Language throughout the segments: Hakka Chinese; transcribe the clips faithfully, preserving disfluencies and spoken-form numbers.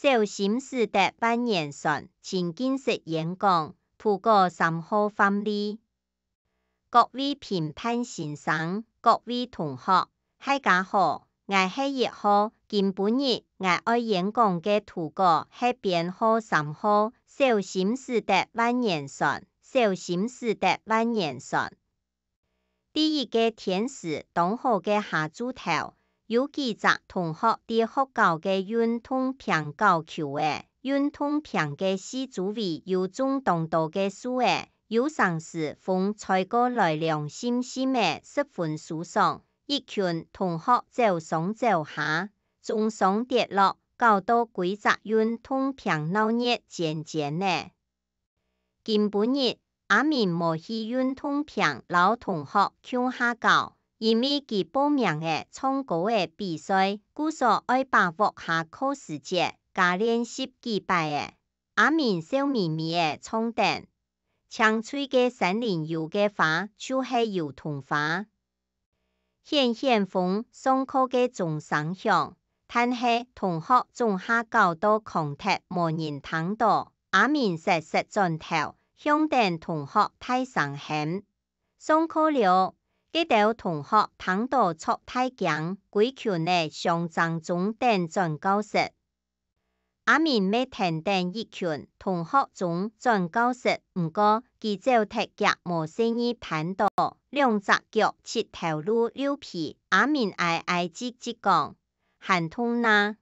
小心駛得萬年船，情境式演講，圖稿三號範例。各位評判先生，各位同學，大家好，𠊎係一號。今晡日𠊎愛演講个圖稿係編號三號，小心駛得萬年船，小心駛得萬年船。 在一个天時當好个下晝頭，有幾隻同學在學校个運動坪搞球仔。運動坪个四周圍有種當多个樹仔，有成時風吹過來涼沁沁仔，十分舒爽。一群同學走上走下，縱上跌落，搞到歸隻運動坪鬧熱煎煎仔。 今晡日，阿明無去運動坪摎同學共下搞，因為佢報名仔唱歌仔比賽，故所愛把握下課時節，加練習幾擺仔。阿明笑瞇瞇仔唱等：「青翠个山林有个花，就係油桐花。」 險險風，上課个鐘聲響，但係同學總下搞到狂忒無人聽到。阿明煞煞轉頭，向等同學大聲喊：「上課了！」該兜同學聽到著大驚，歸群仔相爭中等轉教室。 阿明乜跈等一群同學中轉教室，毋過佢走忒遽無細義，跈到兩隻腳直頭露溜皮。阿明哀哀唧唧講：「還痛哪！」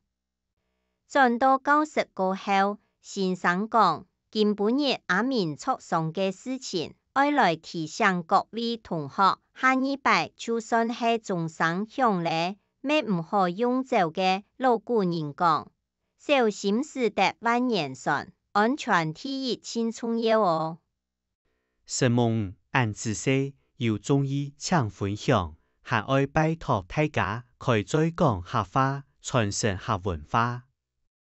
轉到教室過後，先生講：「今晡日阿明著傷个事情，愛來提醒各位同學，下二擺就算係鐘聲響咧，乜毋好用走个。」老古人講： 「小心駛得萬年船，安全第一盡重要哦。」承蒙恁仔細，有中意請分享，還愛拜託大家開嘴講客話，傳承客文化。